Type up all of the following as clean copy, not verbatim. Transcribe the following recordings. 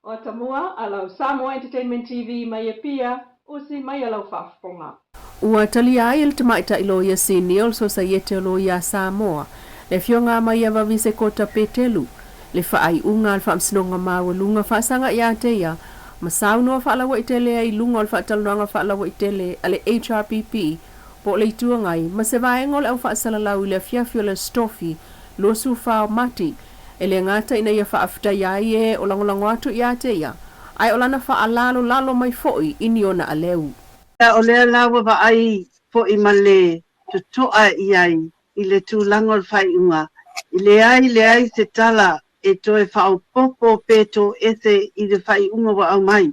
O atamua a lau Samoa Entertainment TV mai Apia, usi mai a lau faafofoga. Ua talia ai e le Tamaitai Loia Sinia o le Sosaiete o Loia a Samoa, le Afioga a Maiava Visekota Petelu, le faaiuga a le Faamasinoga Maualuga faasaga ia te ia ma saunoa faalauaitele ai i luga o le faatalanoaga faalauaitele a le HRPP po o le Itu Agai ma se vaega o le au faasalalau i le afiafi o le Aso Tofi 24 o Mati e le gata ina ia faafetaia ai e o lagolago atu ia te ia, ae o lana faalalolalo mai foi i ni ona aleu. O lea la ua vaai foi ma le totoa i ai i le tulaga o le faaiuga, e leai leai se tala e toe faaopoopo pe toese i le faaiuga ua aumai.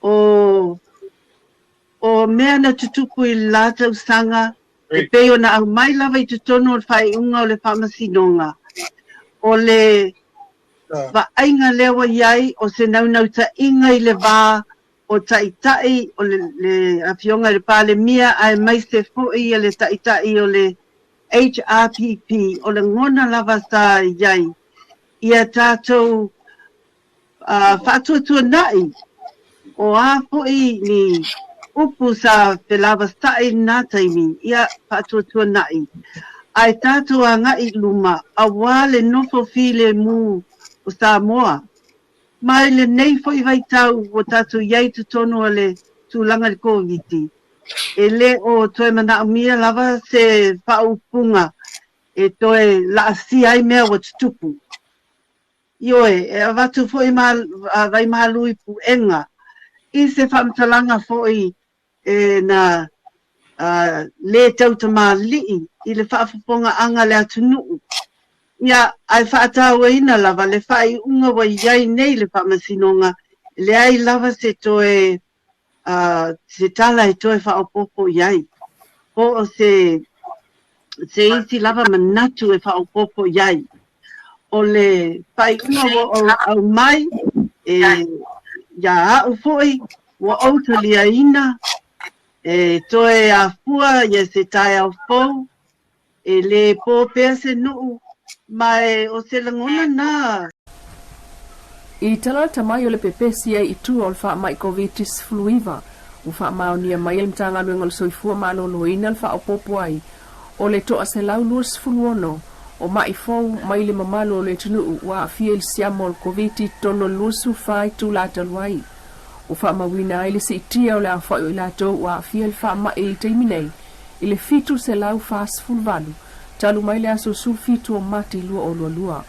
O o mea na tutupu i le la tausaga e pei ona aumai lava i totonu o le faaiuga o le Faamasinoga, o le vaaiga lea ua i ai o se naunautaiga i le va o Taitai o le le Afioga i le Palemia aemaise foi le Taitai o le HRPP, o lagona lava sa i ai ia tatou faatuatuanai o a foi ni upu sa felavasaʻi i lena taimi, ia faatuatuanai, ae tatou agai i luma aua le nofo filemu o Samoa. Ma i lenei foi vaitau ua tatou i ai i totonu o le tulaga i le Koviti, e le o toe manaomia lava se faaupuga e toe laasia ai mea ua tutupu. Ioe, e avatu foi ma vaimalu i puega i se faamatalaga foi e na lē tautamalii i le faafofogaaga a le atunuu, ia, ae faatauaina lava le faaiuga ua i ai nei le Faamasinoga, e leai lava se toe se tala e toe faaopoopo i ai, po o se se isi lava manatu e faaopoopo i ai. O le faaiuga ua ou aumai e iā au foi, ua ou taliaina e toe afua ia se taeao fou, e lē pō pea se nuu, ma e o se lagona na. I talata mai o le pepesi ai i tua o le faamai Koviti-19, ua faamaonia mai e le Matagaluega o le Soifua Maloloina le faaopoopo ai o le 126 o maʻi fou mai le mamalu o le atunuu ua aafia i le siama o le Koviti i totonu o le 24 itula talu ai. Ua faamauina ai le siitia o le aofai o i latou ua aafia i le faamai i le taimi nei i le 748 talu mai le aso 17 o Mati 2022.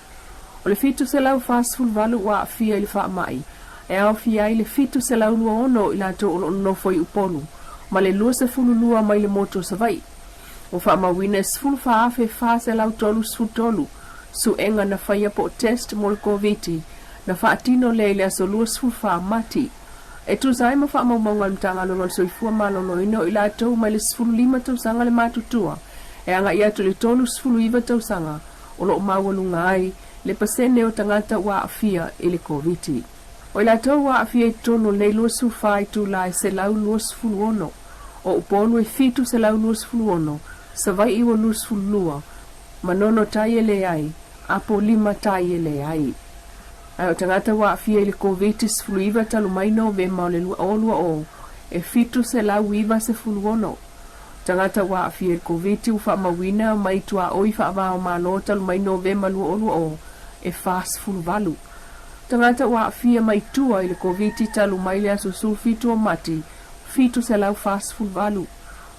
O le 748 ua aafia i le faamai, e aofia ai le 726 o i latou o lo o nonofo i Upolu ma le 22 mai le motu o Savaii. Ua faamauina e 14,433 suega na faia po o test mo le Koviti na faatino lea i le aso 24 Mati. E tusa ai ma faamaumauga a le Matagaluega o le Soifua Maloloina o i latou mai le 15 tausaga le matutua e agai atu i le 39 tausaga o lo o maualuga ai le pasene o tagata ua aafia i le Koviti. O i latou ua aafia i totonu o lenei 24 itula e 126, o Upolu e 726, Savaii ua 22, Manono tai e leai, Apolima tai e leai. Ae o tagata ua aafia i le Koviti-19 talu mai Novema o le 2020 e 796. Tagata ua aafia i le Koviti ua faamauina mai tuaoi faava-o-Malo talu mai Novema 2020 e 48. Tagata ua aafia mai tua i le Koviti talu mai le aso 17 o Mati 748.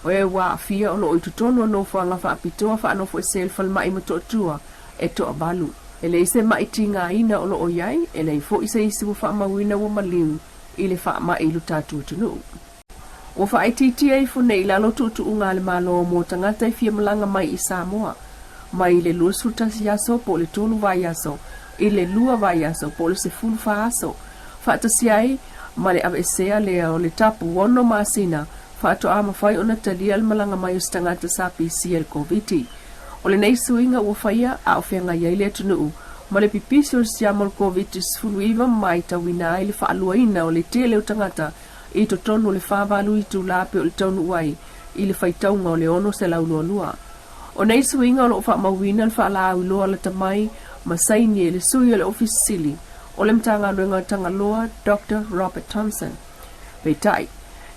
O e ua aafia o lo o i totonu o nofoaga faapitoa faanofoesē le falemai Motootua e toavalu. E leai se maʻi tigaina o lo o i ai, e leai foi se isi ua faamauina ua maliu i le faamai i lo tatou atunuu. Ua faaitiitia ifo nei i lalo tuutuuga a le Malo mo tagata e fia malaga mai i Samoa, mai le 21 aso po o le tolu vaiaso i le lua vaiaso po o le 14 aso, faatasi ai ma le aveesea lea o le tapu ono masina faatoa mafai ona talia le malaga mai o se tagata sa pisia i le Koviti. O lenei suiga ua faia a o feagai ai le atunuu ma le pipisi o le siama o le Koviti-19 ma matauina ai le faaluaina o le tele o tagata i totonu o le 48 itula pei o le taunuu ai i le faitauga o le 622. O nei suiga o lo o faamauina le faalauiloa lata mai ma saini e le sui o le Ofisa Sili o le Matagaluega o Tagaloa, Doctor Robert Thompson. Peitai,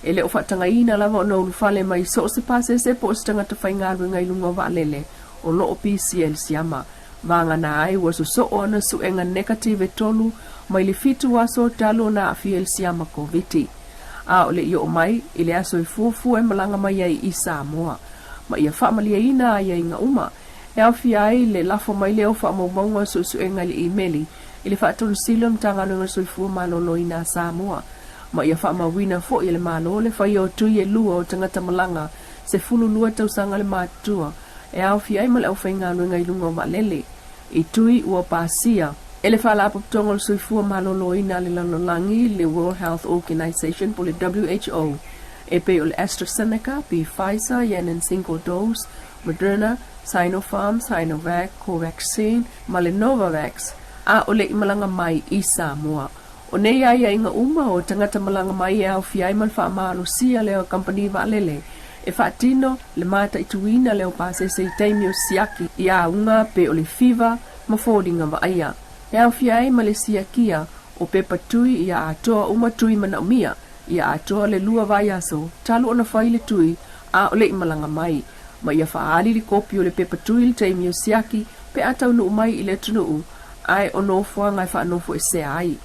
e le o faatagaina lava ona ulufale mai so o se pasese po o se tagata faigaluega i luga o vaalele o lo o pisia i le siama. Vagana ai ua sosoo ana suega nekative e tolu mai le fitu aso talu ona aafia i le siama Koviti. A o le i oo mai i le aso e fuafua e malaga mai ai i Samoa ma ia faamalieina aiaiga uma e aofia ai le lafo mai lea o faamaumauga o suesuega i le imeli i le Faatolusili o le Matagaluega o le Soifua Maloloina a Samoa ma ia faamauina foi e le Malo le faia o tui e lua o tagata malaga 12 tausaga le matutua e aofia ai ma le aufaigaluega i luga o vaalele i tui ua pasia e le Faalapotopotoga o le Soifua Maloloina a le Lalolagi, le World Health Organization po o le WHO, e pei o le AstraZeneca, Pfizer, Janssen Single Dose, Moderna, Sinopharm, Sinovac, Covaxin ma le Novavax, a o le i malaga mai i Samoa. O nei aiaiga uma o tagata malaga mai e aofia ai ma le faamalosia lea o kamupani vaalele e faatino le mataituina lea o pasese i taimi o siaki i auga pei o le fiva ma foliga vaaia. E aofia ai ma le siakia o pepa tui ia atoa uma tui manaomia ia atoa le lua vaiaso talu ona fai le tui a o le i malaga mai, ma ia faaali le kopi o le pepa tui i le taimi o siaki pe a taunuu mai i le atunuu ae o nofoaga e faanofoesea ai.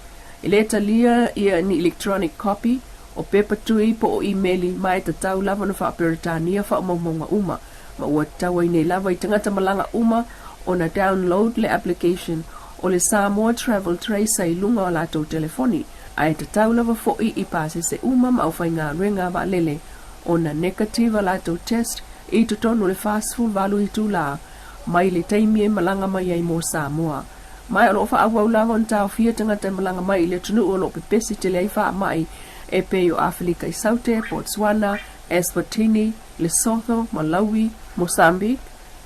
E le talia ia ni electronic copy o pepa tui po o imeli ma e tatau lava ona faa-Peretania faamaumauga uma, ma ua tatau ai nei lava i tagata malaga uma ona download le application o le Samoa Travel Tracer i luga o latou telefoni, ae tatau lava foi i pasese uma ma aufaigaluega a vaalele ona negative a latou test i totonu o le 48 itulā mai le taimi e malaga mai ai mo Samoa. Ma o lo o faaauau lava ona taofia tagata e malaga mai i le atunuu o lo o pepesi tele ai faamai e pei o Afelika i Saute, Botswana, Eswatini, Lesotho, Malawi, Mozambique,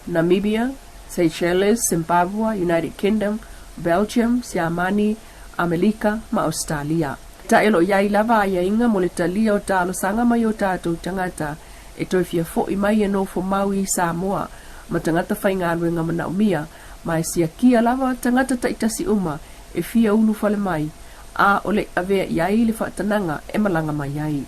Namibia, Seychelles, Zimbabwe, United Kingdom, Belgium, Siamani, Amelika ma Ausetalia. Tae o lo o i ai lava aiaiga mo le talia o talosaga mai o tatou tagata e toe fia fo'i mai e nofo mau i Samoa ma tagata faigaluega manaomia ma e siakia lava tagata taitasi uma e fia ulufale mai a o le i avea i ai le faatanaga e malaga mai ai.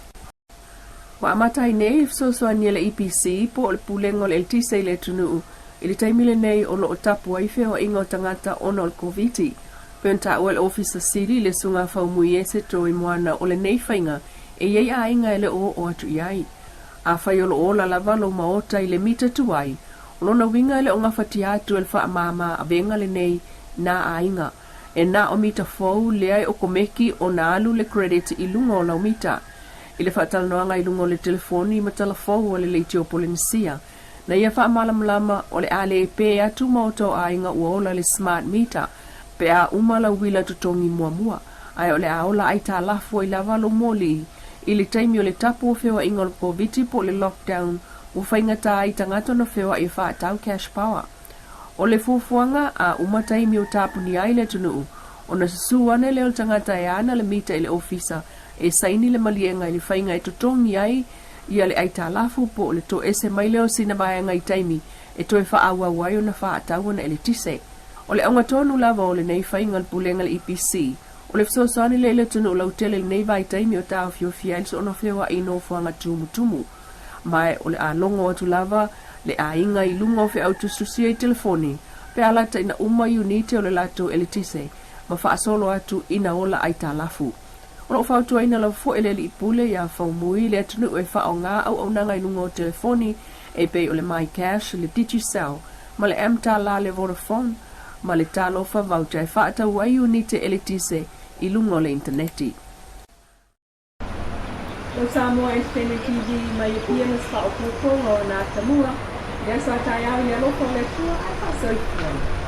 Ua amata ai nei le fesoasoani a le EPC po o le Pulega o le Eletise i le atunuu i le taimi lenei o lo o tapu ai feoaiga o tagata ona o le Koviti. Pei ona taua e le Ofisa Sili le Susuga Faumuiese Toimoana o lenei faiga e i ai aiga e le o oo atu i ai. Afai o lo o ola lava lou maota i le mita tuai, o lona uiga e le o gafatia atu e le faamama avega lenei nā aiga. E na o mita fou lea e okomeki ona alu le credit i luga o lau mita. I le faatalanoaga i luga o le telefoni ma tala fou a le Leitio Polenisia, na ia faamalamalama o le a le pē atu maota o aiga ua ola le smart meter pe a uma lau uila totogi muamua, ae o le a ola aitalafu ai lava lou moli i le taimi o le tapu o feoaiga o le Koviti po o le lockdown ua faigata ai tagata ona feoai e faatau cash power. O le fuafuaga, a uma taimi o tapuni ai le atunuu, ona susū ane lea o le tagata e ana le mita i le ofisa e saini le maliega i le faiga e totogi ai ia le aitalafu po o le toese mai lea o sina vaega i taimi e toe faaauau ai ona faatau ona eletise. O le auga tonu lava o lenei faiga o le Pulega a le EPC, o le fesoasoani lea i le atunuu lautele i lenei vaitaimi o taofiofia ai le soona feoai i nofoaga tumutumu. Ma o le a logo atu lava le aiga i luga o feau tusitusia i telefoni pe a lataina uma iunite o le latou eletise ma faasolo atu ina ola aitalafu. O lo o fautuaina lava foi e le Alii Pule iā Faumui le atunuu e faaaoga auaunaga i luga o telefoni e pei o le MyCash, le Digicel ma le mTala le Vodafone ma le Talofa Voucher e faatau ai iunite eletise i luga o le initaneti. Lau Samoa Entertainment TV mai Apia ma se faaopoopoga o nā tamua i le aso a taeao i le alofa o le Atua ae faasoifua.